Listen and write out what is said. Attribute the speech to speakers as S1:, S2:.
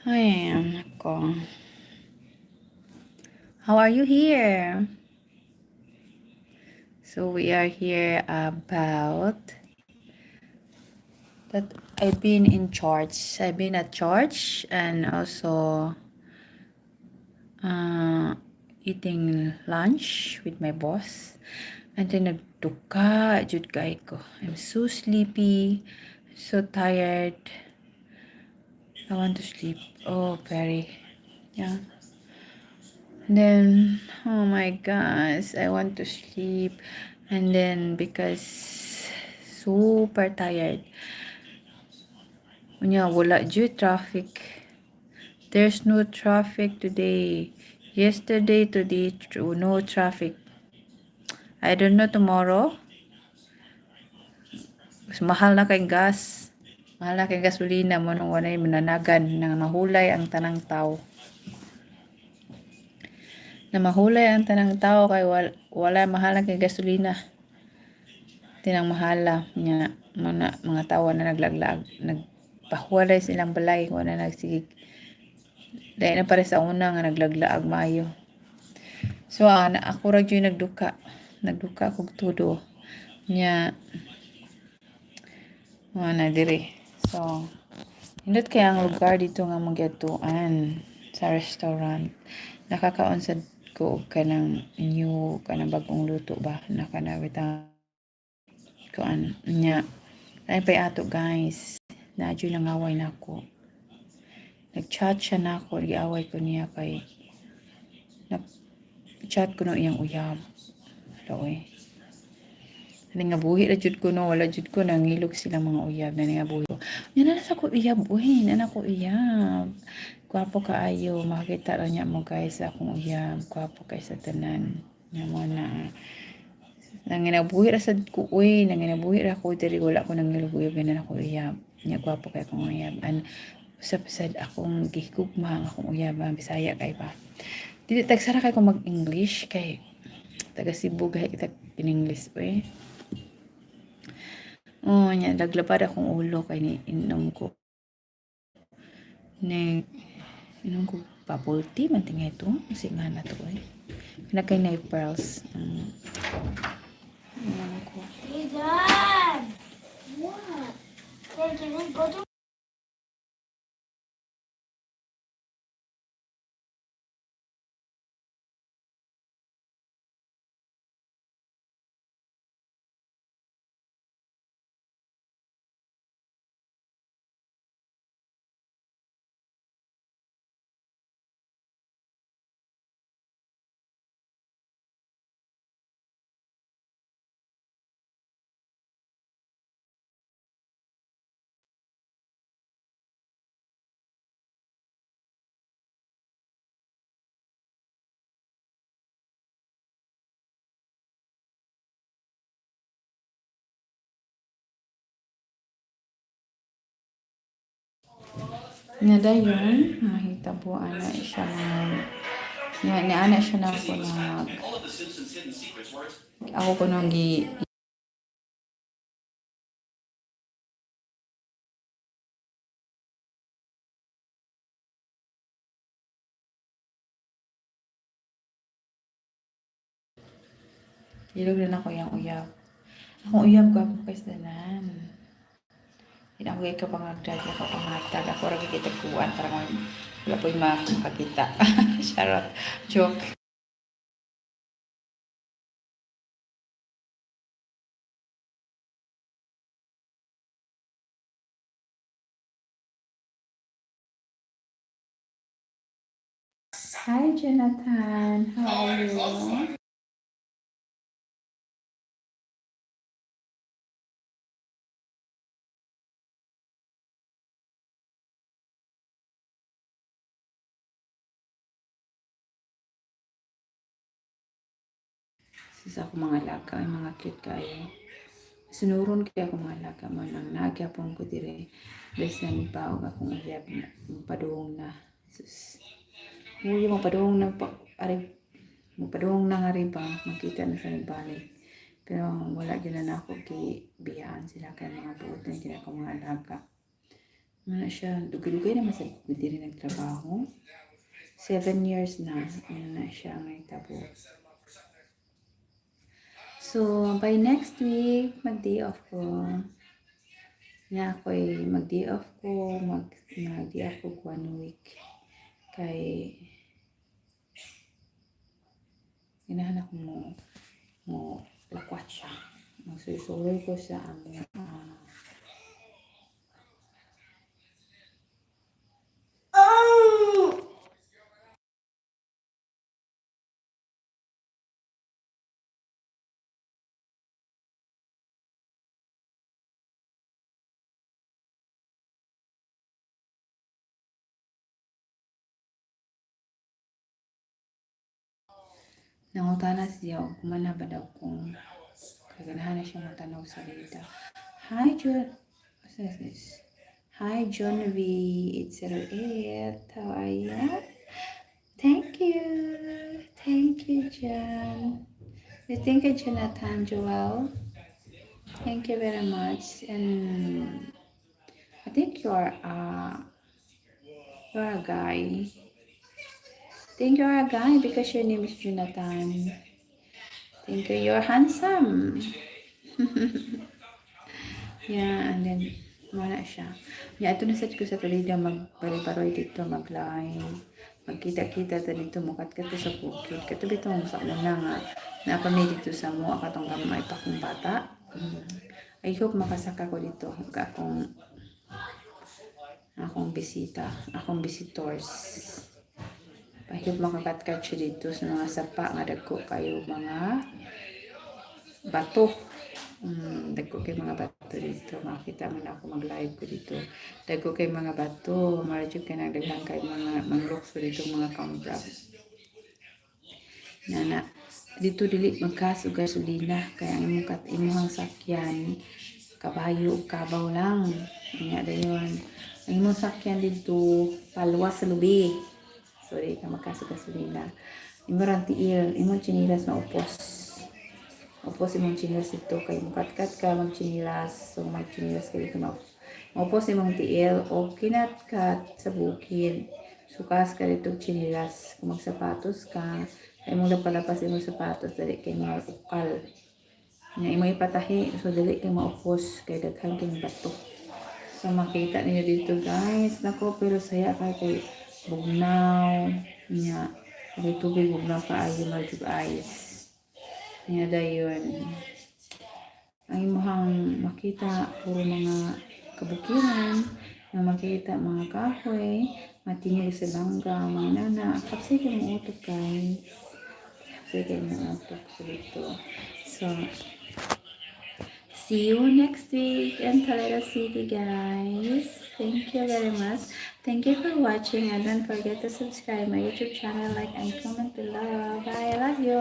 S1: Ay, nako. How are you here? So we are here about that I've been in church. I've been at church and also eating lunch with my boss. And then nagduka, jud kay ko. I'm so sleepy, so tired. I want to sleep. Oh, very. Yeah. And then, oh my gosh, I want to sleep. And then, because super tired. Unya, wala jud traffic. There's no traffic today. Yesterday, today, no traffic. I don't know tomorrow. Mas mahal na kay gas. Mahal na kay gasolina mo nung walay mananagan nang mahulay ang tanang tao. Na mahulay ang tanang tao kay wala, mahal na kay gasolina. Tinang mahala nya mga tao na naglaglag, nagpahuwalay silang balay, wala nagsigig. Dahil na pare sa una nga naglaglaag maayo. So na ako ra gyud nagduka. Nagduka kog tudo. Nya mga na diri. So nindot kay ang lugar dito nga magyadtuan sa restaurant. Nakakaon sad ko og kanang new, kanang bagong luto ba, naka na kuan nya. Ay pay ato, guys. Na jud nangaway nako. Nag-chat siya nako, giaway ko niya kay nag-chat ko no iyang uyab. Hala oy. Ani nga buhi ra jud ko no, wala jud ko nangilog silang mga uyab na nga buhi ko. Nya na sa ko uyab uy, na ko uyab. Gwapo kaayo, makakita ra niya mo, guys, sa akong uyab. Gwapo kay sa tanan. Nya mo na. Nanginabuhi ra sad ko uy, nanginabuhi ra ko diri, wala ko nangilog uyab na ako uyab. Nya gwapo kay akong uyab. An usap sad akong gihigugma ang akong uyab, ah, Bisaya kay ba. Dili tagsara kay ko mag-English kay taga Cebu gahi kita in English uy. Oh, nya naglabad akong ulo kay ni inom ko. Ni inom ko bubble tea man tingay ito. Kasi nga na to eh. Kana kay na pearls. Inom ko.
S2: Ethan! What? Hey, can we go to
S1: Nga dayon, mahitabo ana siya mga nga niana siya na ako nag ako ko nang gi Ilog na ako yung uyab. Akong uyab gwapo kay sa tanan. Hindi ako kay kapangagdag, ako pangatag. Ako ra kita kuan para wala po'y makakita. Charot. Joke. Hi, Jonathan. How are you? Sa ako mga alaga ay mga cute kayo. Sunuron kaya ako mga alaga mo nang nagyapon ko dire. Bisan pa og akong uyab na padung na. Sus. Uy, mo padung na pa ari mo padung na nga rin ba makita na sa balik. Pero wala gyud na ako kay biyaan sila kay mga buot na gyud ako mga alaga. Mao na siya, dugay-dugay naman sa ko diri nagtrabaho. 7 years na, ano na siya ang nahitabo. So, by next week, mag-day off ko. Na ako'y mag-day off ko, mag-day off ko one week. Kay, ganahan ako mo lakwat siya. Magsusuroy ko sa amo.
S2: Oh!
S1: Nangutana siya og kumana ba daw kung kaganahan na siya magtanaw sa balita. Hi, John. What's this? Hi, John V. 808. How are you? Thank you. Thank you, John. Thank you, Jonathan Joel. Thank you very much. And I think you're a guy. Think you're a guy because your name is Jonathan. Thank you. You're handsome. Yeah, and then wala siya. Yeah, ito na sad ko sa Toledo, magpare-paroy dito, mag-live. Magkita-kita ta dito, mukat-kat sa bukid. Kato bitaw sa una nga, naa pa mi dito sa mo katong gamay pa kong bata. I hope makasaka ko dito akong akong bisita, akong visitors. I hope makakatkat siya dito sa mga sapa nga dagko kayo mga bato. Dagko kay mga bato dito. Makita man ako mag-live ko dito. Dagko kay mga bato. Mara jud kay nagdaghan kay mga mangrove dito, mga kambrab. Nana, dito dili magkas og gasolina kaya ang imong kat imong sakyan kabayo ug kabaw lang. Nya dayon. Ang imong sakyan dito palwas sa lubi. So di ka magkas og gasolina. Imo rang tiil, imong tsinilas maupos. Upos imong tsinilas dito kay mukatkat ka magtsinilas. So magtsinilas ka dito, maupos imong tiil o kinatkat sa bukid. Sukas ka dito tsinilas. Kung magsapatos ka, kay imong lapalapas imong sapatos, dali kay maukal. Nya imo ipatahi, so dali kay maupos kay daghan kay bato. So makita niyo dito, guys. Nako, pero saya kay bugnaw. Nya kay tubig bugnaw kaayo, medyo ice. Nya dayon. Ang imuhang makita puro mga kabukiran, nga makita mga kahoy, matingog sa langga, mga nana. Kapsay kay mo utok, guys. Kapsay kay mo utok sa dito. So, see you next week in Toledo City, guys. Thank you very much. Thank you for watching and don't forget to subscribe my YouTube channel, like and comment below. Bye. I love you.